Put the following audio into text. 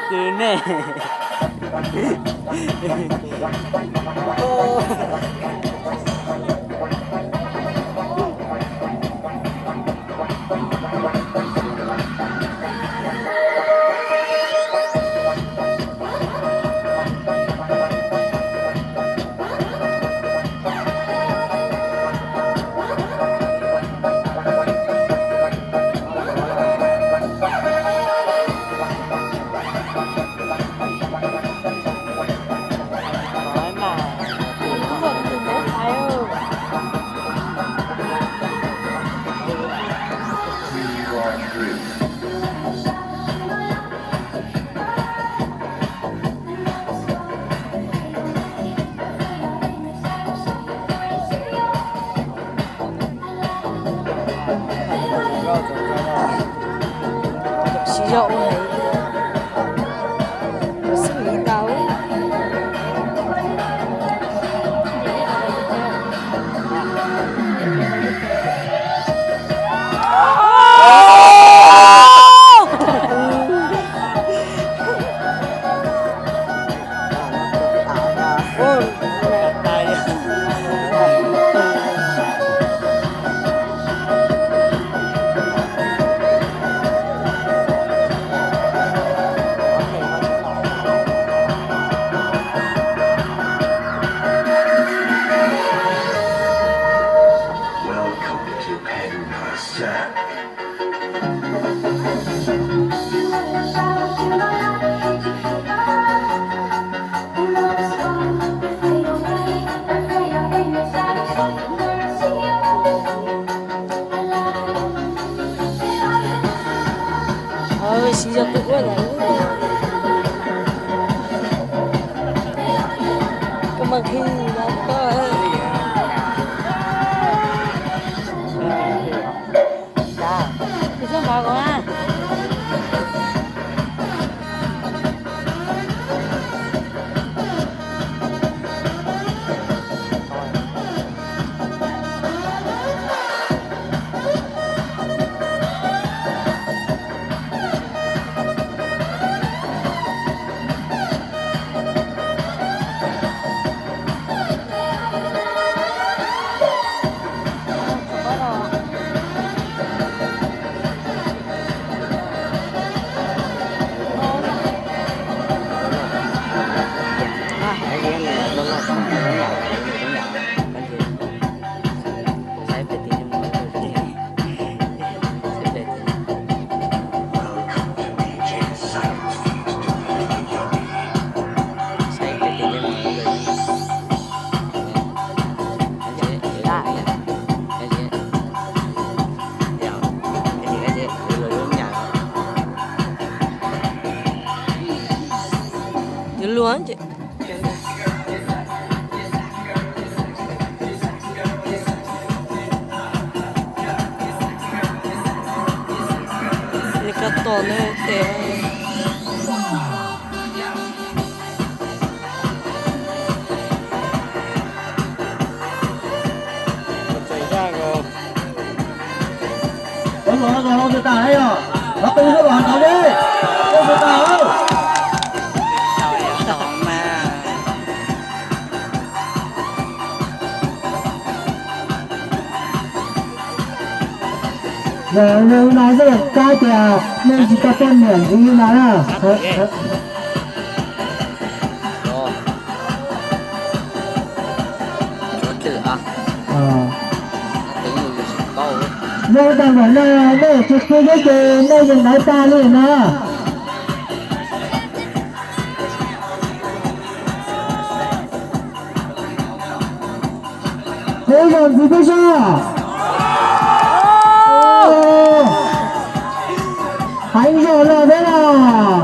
Kwv nej. Siv zog ua heev, xwb ua tau. Siv zog tus ua ntawd, koj mas khi los koj. Tus xub npawg ko na. Yuav luag ces nws koj tos nws tes. Ua luaj, ua luaj, ua luaj tas yom, los peb ua luaj ntawd li, ua luaj tas. Yog li no xwb kab tias nej tsis tau poj niam ntxiv no na. Yog tag npaum no nej tsis qhia thiab ces nej yeej ntawd tag li no. Kuv yog ntxiv peb sab. Heev zog no thiab los.